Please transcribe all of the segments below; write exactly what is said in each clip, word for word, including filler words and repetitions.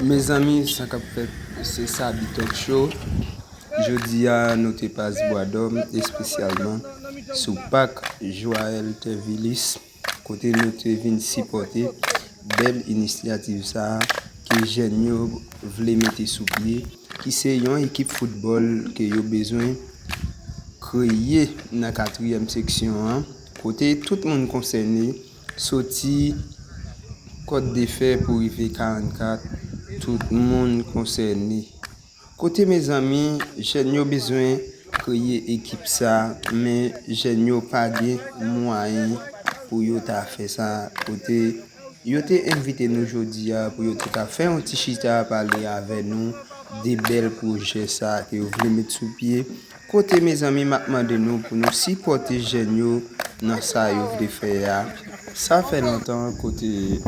Mezanmi, sa k ap fèt, se Sabi Talk Show. Jodi a, nou te Pas Bwadòm, espesyalman sou pak Joaël Tervilus, kote nou te vin sipòte bèl inisyativ sa a ke jèn yo vle mete sou pye, ki se yon ekip foutbòl ke yo bezwen kreye nan katriyèm seksyon an, kote tout moun konsène, soti Kòt de Fè pou rive karannkat, tout moun konsène. Kote, mezanmi, jèn yo bezwen kreye ekip sa, men jèn yo pa gen mwayen pou yo ta fè sa. Kote yo te envite nou jodi a pou yo te ka fè yon ti chita pale avè nou de bèl pwojè sa ke yo vle met sou pye. Kote, mezanmi, m ap mande nou pou nou sipòte jèn yo nan sa yo vle fè a. Sa fè lontan kote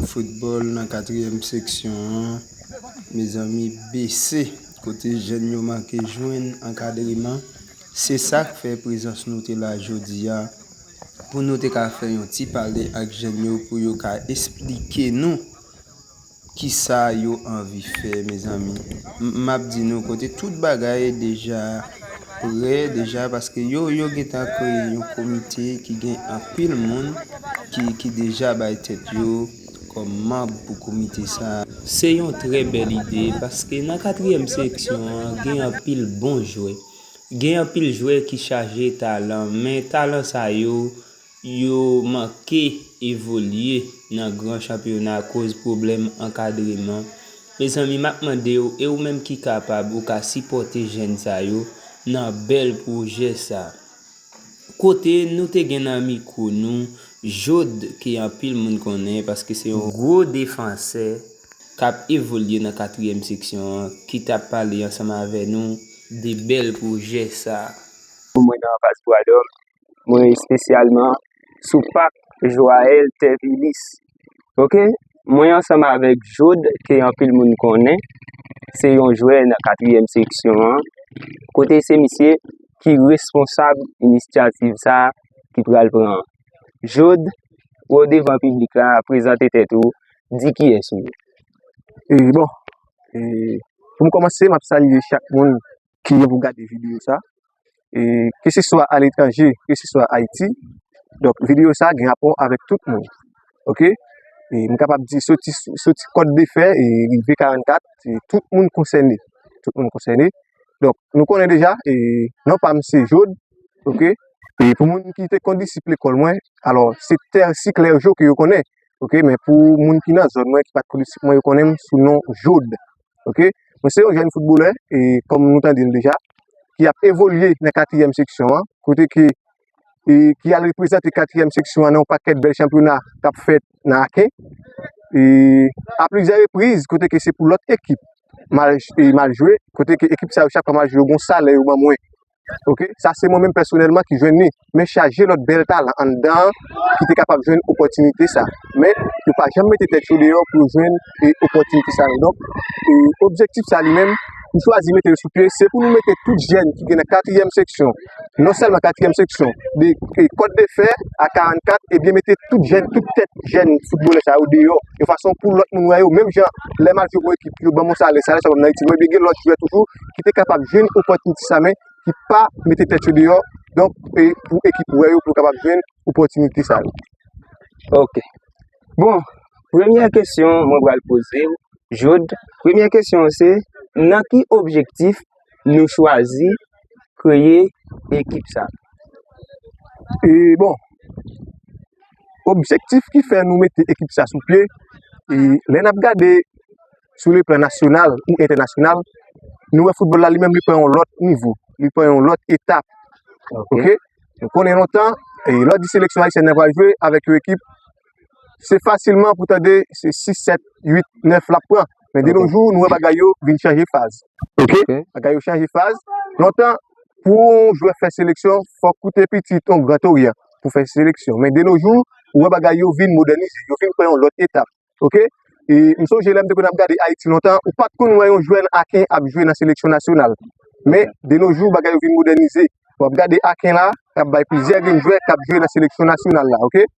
foutbòl nan katriyèm seksyon an, mezanmi, bese, kote jèn yo manke jwenn ankadreman. Se sa k fè prezans nou te la jodi a, pou nou te ka fè yon ti pale ak jèn yo, pou yo ka esplike nou kisa yo anvi fè, mezanmi. M, m ap di nou, kote tout bagay deja prè, deja, paske yo, yo gentan kreye yon komite ki gen anpil moun ki, ki deja bay tèt yo kòm manm pou komite sa. Se yon trè bèl ide, paske nan katriyèm seksyon an, gen anpil bon jwè. Gen anpil jwè ki chaje talan, men talan sa yo, yo manke evolye nan gran chanpyona akoz pwoblèm ankadreman. Mezanmi, m ap mande w, e ou menm ki kapab, ou ka sipòte jèn sa yo nan bèl pwojè sa. Kote nou te gen nan mikwo nou Jod, ke anpil moun konnen, paske se yon gwo defansè k ap evolye nan katriyèm seksyon an, ki t ap pale ansanm avè nou de bèl pwojè sa. Mwen nan Pas Bwadòm, mwen espesyalman sou pak Joaël Tervilus. Oke? Mwen ansanm avèk Jod, ke anpil moun konnen, se yon jwè nan katriyèm seksyon an, kote se misye ki responsab inisyativ sa a ki pral pran an. Jod, ou devan piblik la, prezante tèt ou, di kiyès ou ye. E bon, e, pou m kòmanse, m ap salye chak moun ki gen pou gade videyo sa. E, keseswa aletranje, keseswa Ayiti. Donk, videyo sa gen rapò avèk tout moun. Oke? E, m kapab di soti, soti Kòt de Fè e rive karannkat, e, tout moun konsène. Tout moun konsène. Donk, nou konnen deja, e, non pa m se Jod, oke? E pou moun ki te kondisip lekòl mwen, alò, se Tercy Clergeau ke yo konnen, oke? Men pou moun ki nan zòn mwen, ki pa t kondisip mwen, yo konnen m sou non Jod, oke? Mwen se yon jèn foutbolè, e kòm nou tande l deja, ki ap evolye nan katriyèm seksyon an, kote ke, e ki al reprezante katriyèm seksyon an nan yon pakèt bèl chanpyona k ap fèt nan Aken. E a plizyè repriz, kote ke se pou lòt ekip m al, e m al jwe, kote ke ekip sa yo chak fwa m al jwe, yo gen yon salè yo ban mwen. Oke, sa se mwen menm pèsonèlman ki jwenn li. Men chaje lòt bèl talan anndan an ki te kapab jwenn opòtinite sa. Men yo pa janm mete tèt yo deyò pou yo jwenn, e, opòtinite sa yo. Donk, e, objektif sa li menm, nou chwazi mete yo sou pye, se pou nou mete tout jèn ki gen nan katriyèm seksyon, non sèlman katriyèm seksyon, de, e, Kòt de Fè a karannkat, ebyen mete tout jèn, tout tèt jèn foutbolè sa yo deyò, yon fason pou lòt moun wè yo, menm jan lè m al jwe pou ekip, yo ban m yon salè, salè sa ban m nan Ayiti, mwen, ebyen gen lòt jwè toujou ki te kapab jwenn opòtinite sa, men ki pa mete tèt yo deyò, donk, e pou ekip wè yo, pou yo kapab jwenn opòtinite sa yo. Oke. Bon, premyè kesyon mwen pral poze w, Jod, premyè kesyon an se, nan ki objektif nou chwazi kreye ekip sa? E bon, objektif ki fè nou mete ekip sa sou pye, e lè n ap gade sou le plan nasyonal ou entènasyonal, nou wè foutbòl la li menm li pran yon lòt nivo, li pran yon lòt etap. Oke. Oke? Nou konnen lontan, e lè w di seleksyon ayisyèn nan pral jwe avèk yon ekip, se fasilman pou tande se sis, sèt, uit, nèf l ap pran. Men de nos jours, nou wè bagay yo vin chanje faz. Oke? Oke. Bagay yo chanje faz. Lontan, pou yon jwè fè seleksyon, fòk ou te pitit yon Grand Orient pou fè seleksyon. Men de nos jours, ou wè bagay yo vin modènize, yo vin pran yon lòt etap. Oke? E m sonje lè m te konn ap gade Ayiti lontan, ou pa t konn wè yon jwè nan Aken ap jwe nan seleksyon nasyonal. Men, de nos jours, bagay yo vin modènize. W ap gade Aken la, k ap bay plizyè grenn jwè k ap jwe nan seleksyon nasyonal la, oke?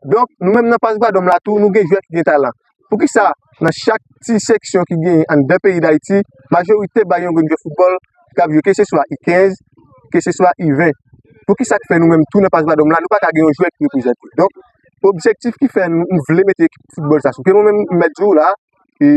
Donk, nou menm nan Pas Bwadòm la tou, nou gen jwè ki gen talan. Poukisa nan chak ti seksyon ki genyen anndan peyi Dayiti, majorite bay yon grenn jwè foutbòl k ap jwe, keseswa I kenz, keseswa I ven? Poukisa k fè nou menm tou nan Pas Badòm la, nou pa ka gen yon jwè ki reprezante? Donk, objektif ki fè nou, nou vle mete ekip foutbòl sa sou pye, mwen menm, m mèt di w la, e,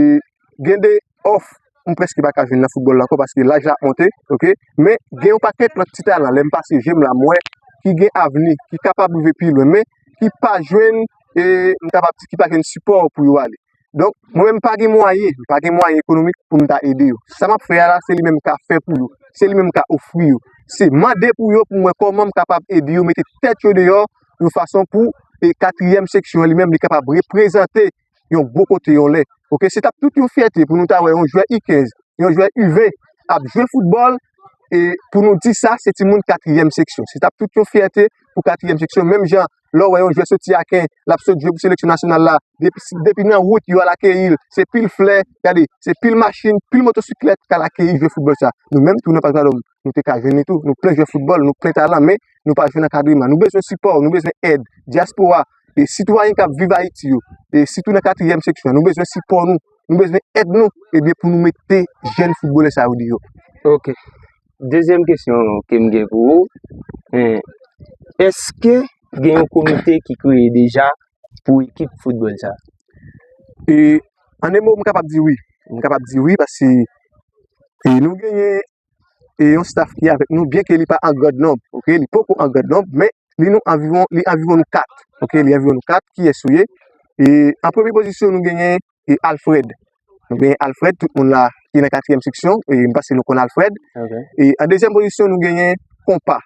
gen de òf m prèske pa ka jwenn nan foutbòl la ankò paske laj la ap monte, oke? Men gen yon pakèt lòt ti talan, lè m pase je m la, m wè ki gen avni, ki kapab rive pi lwen, men ki pa jwenn, e, m kapab di ki pa jwenn sipò pou yo ale. Donk, mwen menm m pa gen mwayen, m pa gen mwayen ekonomik pou m ta ede yo. Sa m ap fè a la, se li menm m ka fè pou yo, se li menm m ka ofri yo. Se mande pou yo pou m wè kòman m kapab ede yo mete tèt yo deyò yon fason pou, e, katriyèm seksyon an li menm li kapab reprezante yon gwo kote yon lè. Oke, se t ap tout yon fyète pou nou ta wè yon jwè I kenz, yon jwè I ven ap jwe foutbòl, e pou nou di sa, se timoun katriyèm seksyon. Se t ap tout yon fyète pou katriyèm seksyon. Menm jan, lè w wè yon jwè soti Aken, l ap sot jwe pou seleksyon nasyonal la, depi, depi nan wout, yo al akeyi l. Se pil flè, gade, se pil machin, pil motosiklèt k al akeyi jwè foutbòl sa. Nou menm tou nan Pas Badòm, nou te ka jwenn li tou. Nou plen jwè foutbòl, nou plen talan, men nou pa jwenn ankadreman. Nou bezwen sipò, nou bezwen èd. Dyaspora, e sitwayen k ap viv Ayiti yo, e sitou nan katriyèm seksyon an, nou bezwen sipò nou, nou bezwen èd nou, ebyen, pou nou mete jèn foutbolè sa yo deyò. Oke. Dezyèm kesyon ke m gen pou ou, eh, èske gen yon komite ki kreye deja pou ekip foutbòl sa? E, an de mo, m kapab di wi. M kapab di wi paske, e, nou genyen, e, yon staff ki avèk nou, byen ke li pa an grand nonb, oke, li poko an grand nonb, men li nou anviwon, li anviwon nou kat, oke, li anviwon nou kat, kiyès ou ye? E, an premye pozisyon, nou genyen, e, Alfred. Nou genyen Alfred, tout moun la ki nan katriyèm seksyon, e, m panse nou konn Alfred. Oke. E, an dezyèm pozisyon, nou genyen Konpa.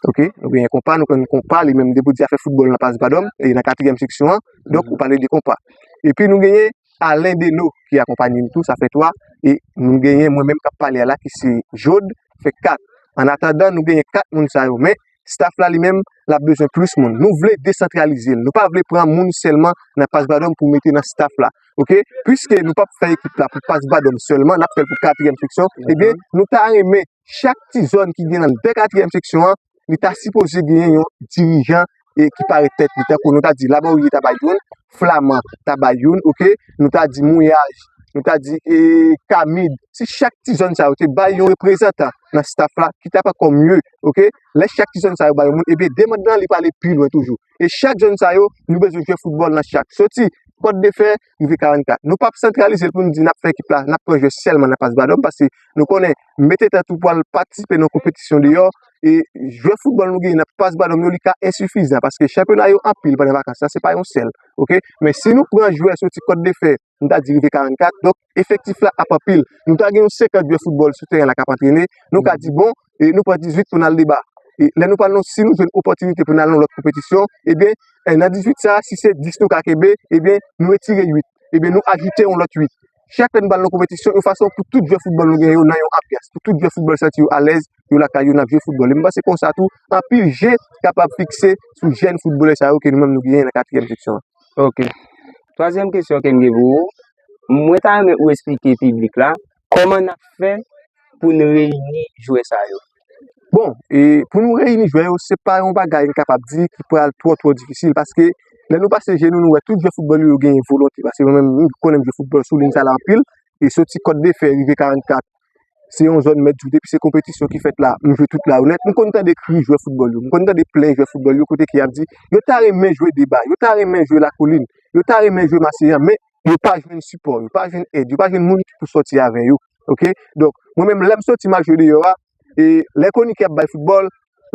Oke, nou genyen Konpa, nou konn Konpa, li menm depi w di afè foutbòl nan Pas Badòm, e nan katriyèm seksyon an, donk ou pale de Konpa. Epi nou genyen Alain Deno ki akonpanye n tou, sa fè twa, e nou genyen mwen menm k ap pale a la ki se Jod, fè kat. Annatandan, nou genyen kat moun sa yo, men staff la li menm, l ap bezwen plis moun. Nou vle desantralize l, nou pa vle pran moun sèlman nan Pas Badòm pou mete nan staff la. Oke? Piske nou p ap fè ekip la pou Pas Badòm sèlman, n ap fè l pou katriyèm seksyon, ebyen, nou ta renmen chak ti zòn ki gen anndan katriyèm seksyon an, li ta sipoze genyen yon dirijan, e, ki parèt tèt li, tankou nou ta di Labòrye ta bay youn, Flaman ta bay youn, oke, nou ta di Mouyaj, nou ta di, e, Kamid. Si chak ti zòn sa yo te bay yon reprezantan nan staff la, ki t ap ankò mye, oke, lè chak ti zòn sa yo bay yon moun, ebyen, demann nan li prale pi lwen toujou. E chak zòn sa yo, nou bezwen jwe foutbòl nan chak. Soti Kòt de Fè, rive karannkat. Nou p ap santralize l pou n di n ap fè ekip la, n ap pran jwè sèlman nan Pas Badòm, paske nou konnen, mete tèt ou pou al patisipe nan konpetisyon deyò, e jwè foutbòl nou genyen nan Pas Badòm yo, li ka ensifizan, paske chanpyona yo anpil pandan vakans la, se pa yon sèl, oke? Men si nou pran jwè soti Kòt de Fè, nou ta di rive karannkat, donk efektif la ap anpil. Nou ta gen yon senkant jwè foutbòl sou teren la k ap antrene, nou ka di, bon, e nou pran dizuit pou n al deba. E lè nou pral nan, si nou jwenn opòtinite pou n al nan lòt konpetisyon, ebyen, e nan dizuit sa a, si se dis nou ka kenbe, ebyen, nou retire uit. Ebyen, nou ajoute yon lòt uit. Chak lè nou pral nan konpetisyon, yon fason pou tout jwè foutbòl nou genyen yo nan yon anbyans, pou tout jwè foutbòl santi yo alèz, yo lakay yo, n ap jwe foutbòl. E m panse konsa tou, anpil je kapab fikse sou jèn foutbolè sa yo ke nou menm nou genyen nan katriyèm seksyon an. Oke. Twazyèm kesyon ke m gen pou ou, mwen ta renmen ou eksplike piblik la kòman n ap fè pou n reyini jwè sa yo. Bon, e pou nou reyini jwè yo, se pa yon bagay m kapab di ki pral twò, twò difisil, paske lè nou pase je nou, nou wè tout jwè foutbòl yo, yo genyen volonte, paske mwen menm, m konnen m jwe foutbòl sou liy sa la anpil, e soti Kòt de Fè rive karannkat, se yon zòn m mèt di w depi se konpetisyon ki fèt la, m jwe tout la yo nèt. M konn tande kri jwè foutbòl yo, m konn tande plenn jwè foutbòl yo kote ke y ap di, yo ta renmen jwe deba, yo ta renmen jwe lakolin, yo ta renmen jwe maseyan, men yo pa jwenn sipò, yo pa jwenn èd, yo pa jwenn moun ki pou sòti avè yo. Oke? Donk, mwen menm, lè m soti m al jwe deyò a, e lè konikè ap bay foutbòl,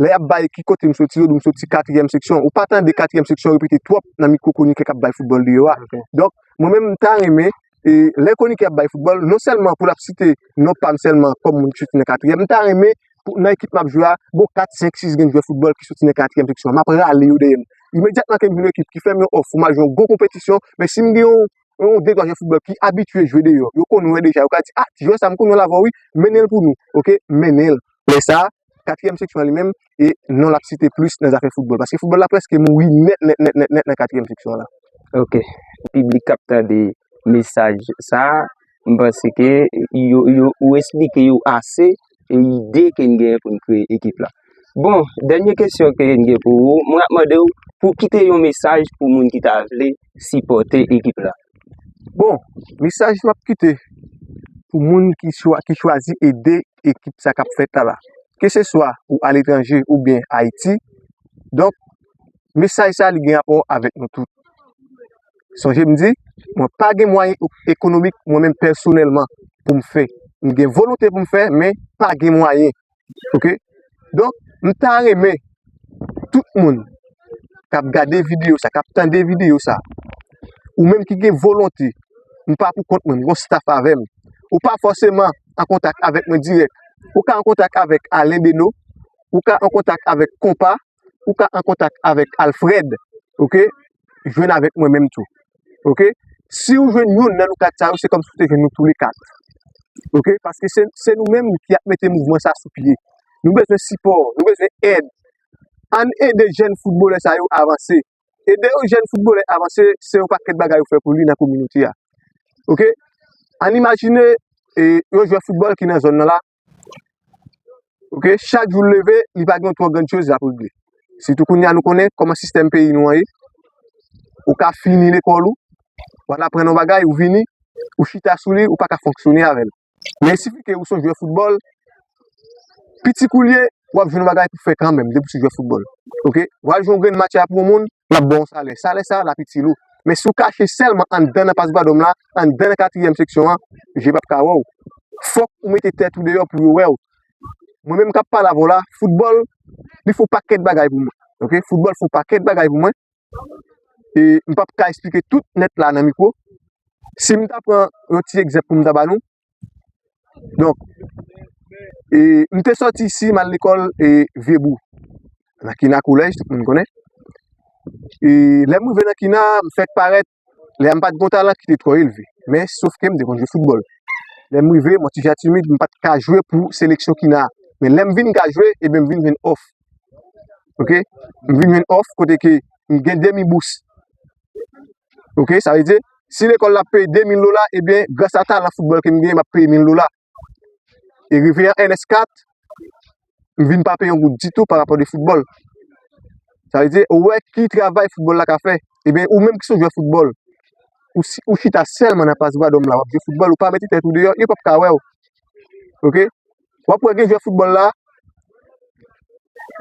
lè y ap bay ki kote m soti, yo di m soti katriyèm seksyon. Ou pa tande katriyèm seksyon repete twòp nan mikwo konikè k ap bay foutbòl deyò a. Oke. Donk, mwen menm, m ta renmen, e lè konikè ap bay foutbòl, non sèlman pou l ap site non pa m sèlman kòm moun ki soti nan katriyèm, m ta renmen pou, nan ekip m ap jwe a, gon kat, senk, sis grenn jwè foutbòl ki soti nan katriyèm seksyon an. M ap rale yo dèyè m. Imedyatman ke m jwenn yon ekip ki fè m yon òf pou m al jwe yon gwo konpetisyon, men si m gen yon, yon de twa jwè foutbòl ki abitye jwe deyò, yo konn wè deja, yo ka di, "Ah, ti jwè sa, m konn wè l avè w, wi, mennen l pou nou." Oke, mennen l. Lè sa a, katriyèm seksyon an li menm, e non l ap site plis nan zafè foutbòl, paske foutbòl la prèske mouri nèt, nèt, nèt, nèt, nèt nan katriyèm seksyon an la. Oke. Piblik k ap tande mesaj sa a, m panse ke yo, yo, ou eksplike yo ase, e ide ke n genyen pou n kreye ekip la. Bon, dènye kesyon ke n gen pou ou, mwen ap mande w pou w kite yon mesaj pou moun ki ta vle sipòte ekip la. Bon, mesaj m ap kite pou moun ki chwa, ki chwazi ede ekip sa k ap fèt la la. Keseswa ou aletranje oubyen Ayiti. Donk, mesaj sa li gen rapò avèk nou tout. Sonje m di, mwen pa gen mwayen ekonomik mwen menm pèsonèlman pou m fè. M gen volonte pou m fè, men pa gen mwayen. Oke? Donk, m ta renmen tout moun k ap gade videyo sa, k ap tande videyo sa, ou menm ki gen volonte, m pa pou kont mwen, m gon staff avè m. Ou pa fòseman an kontak avèk mwen dirèk. Ou ka an kontak avèk Alain Beno, ou ka an kontak avèk Konpa, ou ka an kontak avèk Alfred, oke? Jwenn avèk mwen menm tou. Oke? Si w jwenn youn nan nou kat sa yo, se kòmsi w te jwenn nou toule kat. Oke? Paske se, se nou menm ki ap mete mouvman sa sou pye. Nou bezwen sipò, nou bezwen èd. Ann ede jèn foutbolè sa yo avanse. Ede yon jèn foutbolè avanse, se yon pakèt bagay ou fè pou li nan kominote a. Oke? Ann imajine, e, yon jwè foutbòl ki nan zòn nan la, oke, chak jou l leve, li pa gen yon twò grann choz l ap regle. Sitou kounye a nou konnen kòman sistèm peyi nou an ye. Ou ka fini lekòl ou, w al aprann yon bagay, ou vini, ou chita sou li, ou pa ka fonksyone avè l. Men sifi ke ou se yon jwè foutbòl, piti kou l ye, w ap jwenn yon bagay pou fè kanmenm, depi w se jwè foutbòl. Oke? W al jwe yon grenn match a pou yon moun, l ap ba w yon salè. Salè sa a, l ap itil ou. Men si w kache sèlman anndan nan pas Bwadòm la, anndan nan katriyèm seksyon an, je p ap ka wè w. Fòk ou mete tèt ou deyò pou yo wè w. Mwen menm k ap pale avè w la, foutbòl, li fè yon pakèt bagay pou mwen. Oke? Foutbòl fè yon pakèt bagay pou mwen. E m p ap ka eksplike tout nèt la nan mikwo. Si m ta pran yon ti egzanp pou m ta ba nou, donk, e, m te sòti isi, m al lekòl, e, Vyebou, nan Kina Kolèj, tout moun konnen. E lè m rive nan Kina, m fèk parèt, lè a m pa t gon talan ki te twò elve. Men, sof ke m te konn jwe foutbòl. Lè m rive, m yon ti jan timid, m pa t ka jwe pou seleksyon Kina a. Men lè m vin ka jwe, ebyen, m vin jwenn òf. Oke? M vin jwenn òf kote ke m gen demi bous. Oke? Sa vle di, si lekòl la ap peye de mil dola, ebyen, gras a talan foutbòl ke m genyen, m ap peye mil dola. E rive an N S kat, m vin pa peye yon goud ditou pa rapò de foutbòl. Sa vle di, ou wè ki travay foutbòl la ka fè. Ebyen, ou menm ki se yon jwè foutbòl, ou, si, ou chita sèlman nan pas Bwadòm la, w ap jwe foutbòl, ou pa mete tèt ou deyò, yo p ap ka wè w. Oke? W ap wè gen jwè foutbòl la,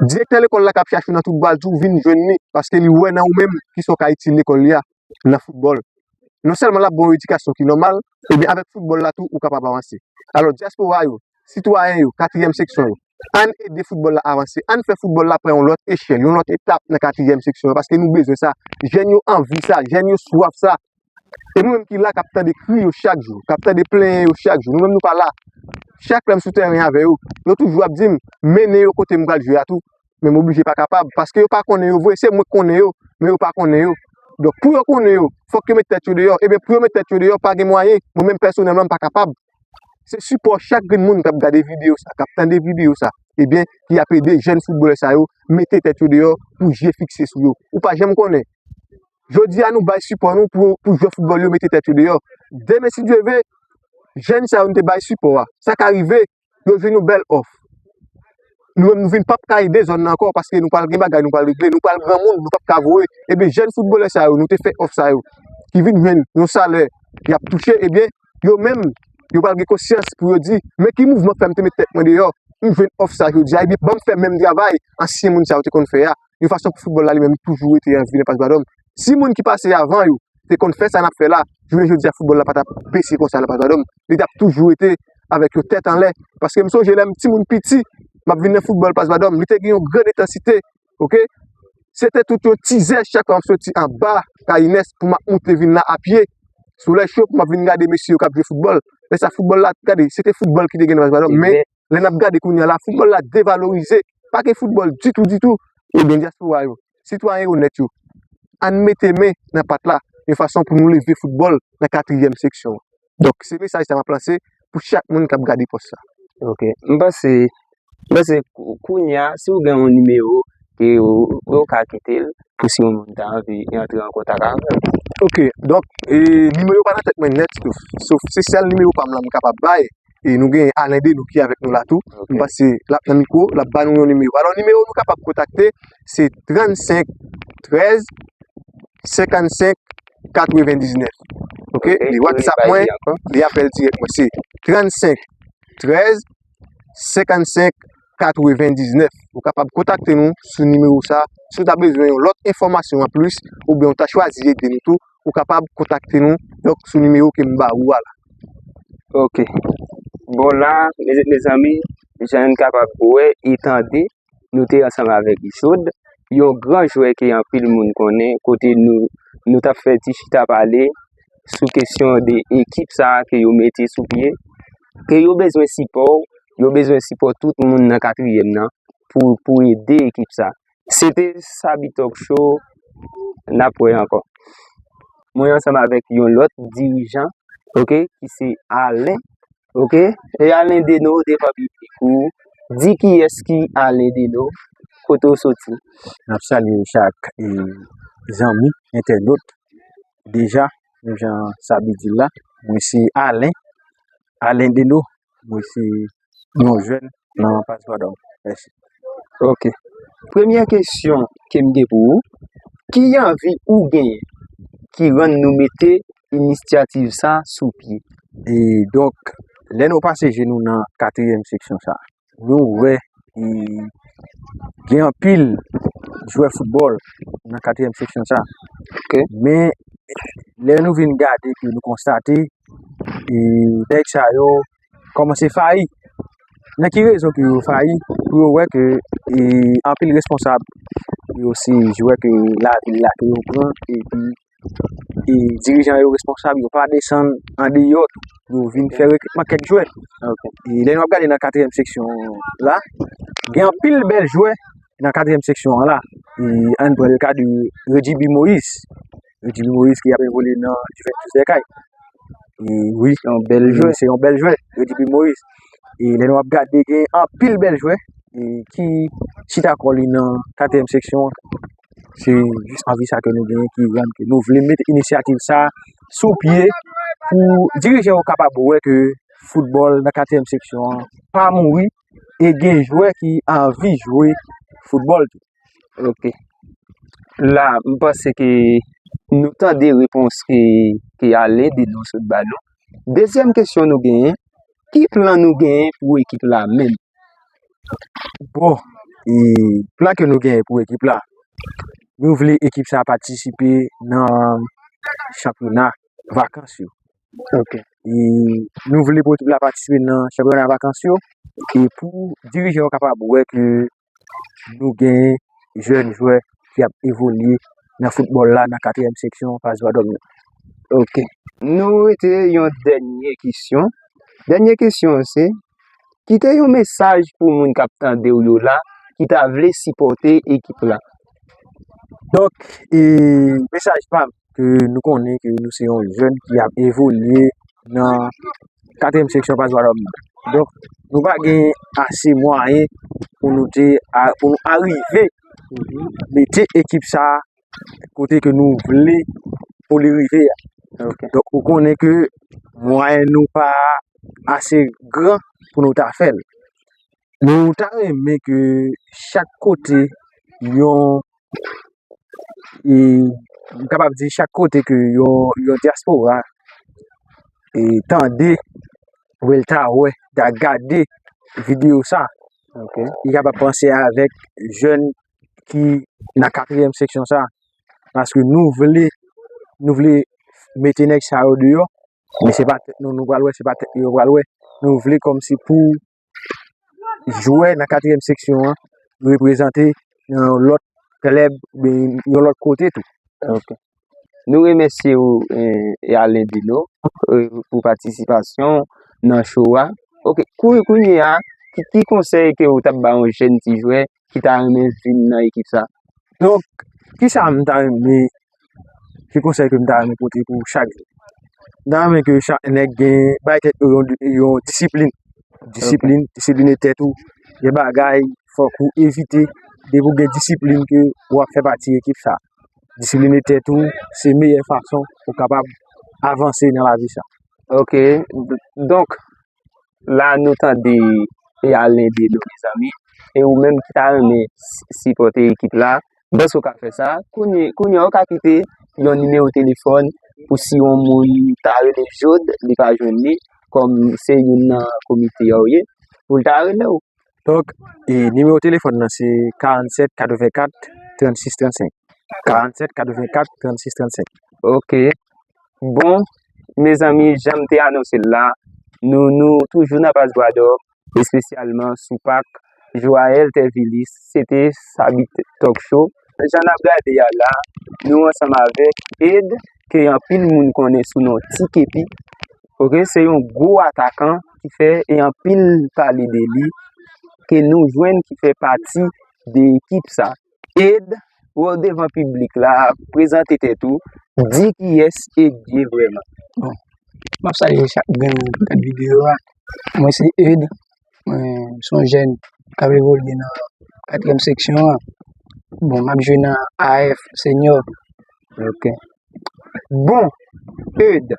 direktè lekòl la k ap chache w nan tout bal, di w vin jwenn li, paske li wè nan ou menm kisa w ka itil lekòl li a nan foutbòl. Non sèlman l ap ba w yon edikasyon ki nòmal, ebyen avèk foutbòl la tou, ou kapab avanse. Alò, dyaspora yo, sitwayen yo, katriyèm seksyon yo, ann ede foutbòl la avanse, ann fè foutbòl la pran yon lòt echèl, yon lòt etap nan katriyèm seksyon yo, paske nou bezwen sa. Jèn yo anvi sa, jèn yo swaf sa. E nou menm ki la, k ap tande kri yo chak jou, k ap tande plenyen yo chak jou, nou menm nou pa la. Chak lè m sou tèren avè yo, yo toujou ap di m, mennen yo kote m pral jwe a tou. Men m oblije pa kapab, paske yo pa konnen yo vre, se mwen k konnen yo, men yo pa konnen yo. Donk, pou yo konnen yo, fòk yo met tèt yo deyò. Ebyen, pou yo met tèt yo deyò, pa gen mwayen, mwen menm pèsonèlman, m pa kapab. Se sipò chak grenn moun k ap gade videyo sa, k ap tande videyo sa, ebyen, ki ap ede jèn foutbolè sa yo mete tèt yo deyò pou je fikse sou yo. Ou pa janm konnen. Jodi a, nou bay sipò nou pou, pou jwè foutbòl yo mete tèt yo deyò. Demen, si Dye vle, jèn sa yo nou te bay sipò a, sa ka rive, yo jwenn yon bèl òf. Nou menm, nou vin p ap ka ede zòn nan ankò, paske nou pral gen bagay, nou pral regle, nou pral granmoun, nou p ap ka voye. Ebyen, jèn foutbolè sa yo, nou te fè òf sa yo, ki vin jwenn yon salè y ap touche, ebyen, yo menm, yo pral gen konsyans pou yo di, men ki mouvman k fè m te met tèt mwen deyò, m jwenn òf sa jodi a, ebyen, ban m fè menm travay ansyen moun sa yo te konn fè a, yon fason pou foutbòl la li menm li toujou rete an vi nan pas Bwadòm. Si moun ki pase avan yo te konn fè sa n ap fè la, jounen jodi a, foutbòl la pa t ap bese konsa nan pas Bwadòm. Li t ap toujou rete avèk yon tèt anlè. Paske m sonje lè m timoun piti, m ap vin nan foutbòl pas Bwadòm, li te gen yon grenn entansite, oke? Se te tout yon tizè chak fwa m ap soti anba Kayinès pou m ap moute vin la apye. Solèy cho pou m ap vin gade mesye yo k ap jwe foutbòl. Lè sa, foutbòl la, gade, se te foutbòl ki te gen nan pas Bwadòm. Men, lè n ap gade kounye a la, foutbòl la devalorize. Pa gen foutbòl ditou, ditou. Ebyen, dyaspora yo, sitwayen onèt yo, ann mete men nan pat la, yon fason pou nou leve foutbòl nan katriyèm seksyon an. Donk, se mesaj sa m ap lanse pou chak moun k ap gade pòs sa. Ok. M panse, m panse kou-, kounye a, si w gen yon nimewo, ke w, w ka kite l, pou si yon moun ta anvi antre an kontak avè w. Ok. Donk, e, nimewo pa nan tèt mwen nèt, sof, sof se sèl nimewo pa m la m kapab bay. E nou gen Alain Denou ki avèk nou la tou. Ok. M panse l ap nan mikwo, l ap ba nou yon nimewo. Alò, nimewo nou kapab kontakte, se trannsenk trèz senkannsenk katrevendiznèf. Ok, li WhatsApp mwen, li apèl dirèk mwen. Se trannsenk trèz senkannsenk katrevendiznèf. Ou kapab kontakte nou sou nimewo sa. Si w ta bezwen yon lòt enfòmasyon anplis, oubyen w ta chwazi ede nou tou, ou kapab kontakte nou, donk, sou nimewo ke m ba ou a la. Ok. Bon, la, mezanmi, jan n kapab wè e tande, nou te ansanm avèk Jod, yon gran jwè ke anpil moun konnen, kote nou, nou t ap fè ti chita pale sou kesyon de ekip sa a ke yo mete sou pye, ke yo bezwen sipò, yo bezwen sipò tout moun nan katriyèm nan pou, pou ede ekip sa. Se te Sabi Talk Show, n ap wè ankò. Mwen ansanm avèk yon lòt dirijan, ok, ki se Alen, ok? E Alen Deno devan piblik ou, di kiyès ki Alen Deno, kote w soti. N ap salye chak, e, zanmi, entènot. Deja, menm jan Sabi di l la, mwen se Alen, Alen Deno, mwen se yon jèn nan Pas Dwa Dòm. Mèsi. Ok. Premyè kesyon ke m gen pou ou, ki anvi ou genyen ki rann nou mete inisyativ sa sou pye? E donk, lè nou pase je nou nan katriyèm seksyon sa, nou wè, e, gen anpil jwè foutbòl nan katriyèm seksyon sa. Ok. Men, lè nou vin gade, ke nou konstate, e, nèg sa yo kòmanse fayi. Nan ki rezon ke yo fayi? Pou yo wè ke, e, anpil responsab, yo se jwè ke lavil la ke yo pran, epi, e, dirijan yo responsab, yo pa desann andeyò tou. Yo vin fè rekritman kèk jwè. Ok. E lè nou ap gade nan katriyèm seksyon la, gen anpil bèl jwè nan katriyèm seksyon an la. E ann pran le ka de Reggie B. Moïse. Reggie B. Moïse ki ap evolye nan Juventus Berkay. E wi, se yon bèl jwè. Se yon bèl jwè, Reggie B. Moïse. E lè nou ap gade, gen anpil bèl jwè, e ki chita kò li nan katriyèm seksyon an. Se jis anvi sa ke nou genyen ki rann ke nou vle mete inisyativ sa sou pye pou dirijan yo kapab wè ke foutbòl nan katriyèm seksyon an pa mouri e gen jwè ki anvi jwe foutbòl tou. Ok. La, m panse ke nou tande repons ke, ke Alen Deno sot ba nou. Dezyèm kesyon nou genyen, ki plan nou genyen pou ekip la menm? Bon, e plan ke nou genyen pou ekip la, nou vle ekip sa patisipe nan chanpyona vakans yo. Ok. E nou vle pou ekip la patisipe nan chanpyona vakans yo, e pou dirijan yo kapab wè ke nou gen jèn jwè ki ap evolye nan foutbòl la, nan katriyèm seksyon Pas Dwa Dòm nan. Ok. Nou rete yon dènye kesyon. Dènye kesyon an se, kite yon mesaj pou moun k ap tande w yo la, ki ta vle sipòte ekip la. Donk, e, mesaj pa m, ke nou konnen ke nou se yon jèn ki ap evolye nan katriyèm seksyon Pas Dwa Dòm nan. Donk, nou pa gen ase mwayen pou nou te a, pou nou arive mete ekip sa a kote ke nou vle pou li rive a. Ok. Donk, ou konnen ke mwayen nou pa ase gran pou nou ta fè l. Nou ta renmen ke chak kote yon, e, m kapab di chak kote ke yon, yon dyaspora, e, tande, wè l ta wè, ta gade videyo sa, ok, li kapab panse avèk jèn ki nan katriyèm seksyon sa, paske nou vle, nou vle mete nèg sa yo deyò, men se pa tèt nou nou pral wè, se pa tèt yo yo pral wè. Nou vle kòmsi pou jwè nan katriyèm seksyon an reprezante yon lòt klèb, oubyen yon lòt kote tou. Ok. Nou remèsye w, e, e Alen Deno, e, pou patisipasyon nan show a. Ok, kou-, kounye a, ki, ki konsèy ke w t ap ba yon jèn ti jwè ki ta renmen vin nan ekip sa? Donk, kisa m ta renmen, ki konsèy ke m ta renmen pote pou chak jwè? M ta renmen ke chak nèg gen, bay tèt yo yon, yon disiplin. Disiplin, ok, disiplin e tèt ou. Gen bagay, fòk ou evite. Depi w gen disiplin ke w ap fè pati ekip sa. Disiplin e tèt ou, se meyè fason pou w kapab avanse nan lavi sa. Ok, d-, donk, la nou tande e Alen Deno, mezanmi. E ou menm ki ta renmen s-, sipòte ekip la, m panse w ka fè sa. Kounye, kounye a, w ka kite yon nimewo telefòn Pou si yon moun ta rele Jod, li pa jwenn li, kòm se youn nan komite a w ye, pou l ta rele w. Donk, e, nimewo telefòn nan se karannsèt katrevenkat trannsis trannsenk. Karannsèt katrevenkat trannsis trannsenk. Ok. Bon, mezanmi, jan m te anonse l la, nou, nou toujou nan Pas Bwadòm, espesyalman sou pak Joael Tervilis, se te Sabit Talk Show. Jan n ap gade a la, nou ansanm avèk Ed, ke anpil moun konnen sou non Ti Kepi. Ok, se yon gwo atakan ki fè e anpil pale de li, ke nou jwenn ki fè pati de ekip sa. Ed, wè w devan piblik la, prezante tèt ou, di kiyès Ed ye vrèman. Bon, m ap salye chak grenn moun ki gad videyo a. Mwen se Ed, mwen se yon jèn k ap evolye nan katriyèm seksyon an. Bon, m ap jwe nan A F Senior. Ok. Bon, Ed,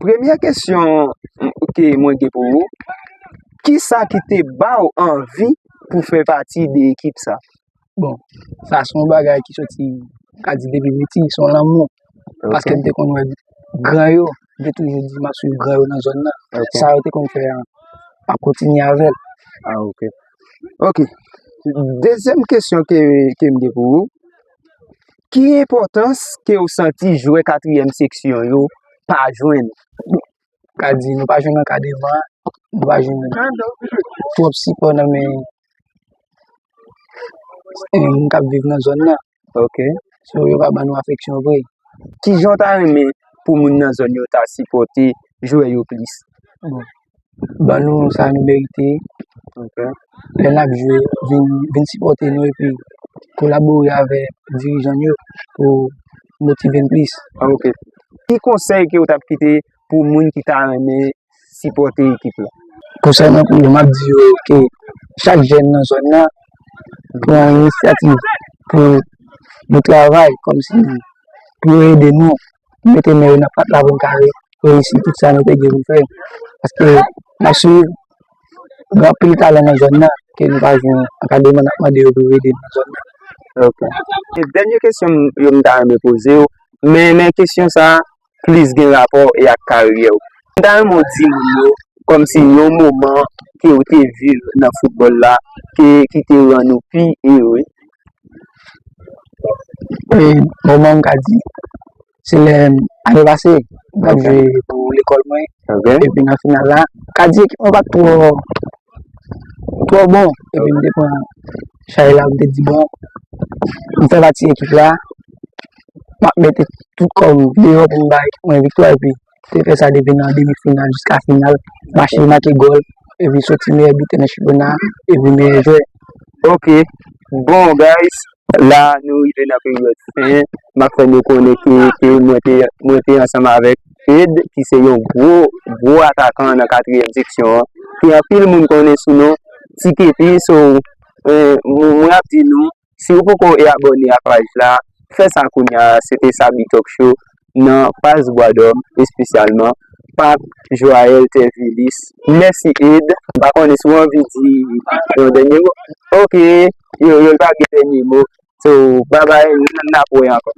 premyè kesyon ke mwen gen pou ou, kisa ki te ba w anvi pou fè pati de ekip sa? Bon, sa se yon bagay ki soti, m ka di depi piti, se yon lanmou. Ok. Paske m te konn wè gran yo, m te toujou di m ap swiv gran yo nan zòn nan. Ok. Sa yo te konn fè an, m ap kontinye avè l. Ah, ok. Ok. Dezyèm kesyon ke, ke m gen pou ou, ki enpòtans ke w santi jwè katriyèm seksyon yo pa jwenn? Ka di nou pa jwenn ankadreman, nou pa jwenn twòp sipò nan men e, moun k ap viv nan zòn nan. Ok. So, yo pa ban nou afeksyon vre. Kijan w ta renmen pou moun nan zòn yo ta sipòte jwè yo plis? Bon, ban nou sa nou merite. Ok. Lè n ap jwe, vin, vin sipòte nou epi kolabore avèk dirijan yo pou motive n plis. Ah, ok. Ki konsèy ke w t ap kite pou moun ki ta renmen sipòte ekip la? Konsèy mwen pou yo, m ap di yo ke chak jèn nan zòn nan pran inisyativ pou nou travay kòmsi pou yo ede nou mete men yo nan pat la pou n ka re-, reyisi tout sa nou te gen pou fè. Paske n ap swiv gen anpil talan nan zòn nan ke nou pa jwenn ankadreman, n ap mande yo pou yo ede n nan zòn nan. Ok. E dènye kesyon m, yo m ta renmen poze w, men, men kesyon sa a plis gen rapò e ak karyè w. M ta renmen w di moun yo kòmsi yon moman ke w te viv nan foutbòl la ke, ki te rann ou pi ere. E, moman m ka di, se lè ane pase, m t ap jwe pou lekòl mwen. Ok. Epi nan final la, m ka di ekip mwen pa t twò, twò bon. Epi m te pran chay la, m te di, bon, m fè pati ekip la, m ap mete tout kò m deyò pou m ba ekip mwen viktwa. Epi te fè sa depi nan demi final jiska final. Mache make gòl, epi soti meyè bitè nan chanpyona, epi meyè jwè. Ok. Bon, guys, la nou rive nan peryòd fen. M ap fè nou konnen ke, ke mwen te, mwen te ansanm avèk Ed, ki se yon gwo, gwo atakan nan katriyèm seksyon an, ke anpil moun konnen sou non Ti Kepi. So, eh, mwen, mwen ap di nou, si w poko e abòne a paj la, fè sa kounye a. Se te Sabi Talk Show nan Pas Bwadòm, espesyalman Pak Joael Tervilis. Mèsi, Ed. M pa konnen si w anvi di yon dènye mo. Ok, yo, yo pa gen dènye mo. So, babay, n, n ap wè ankò.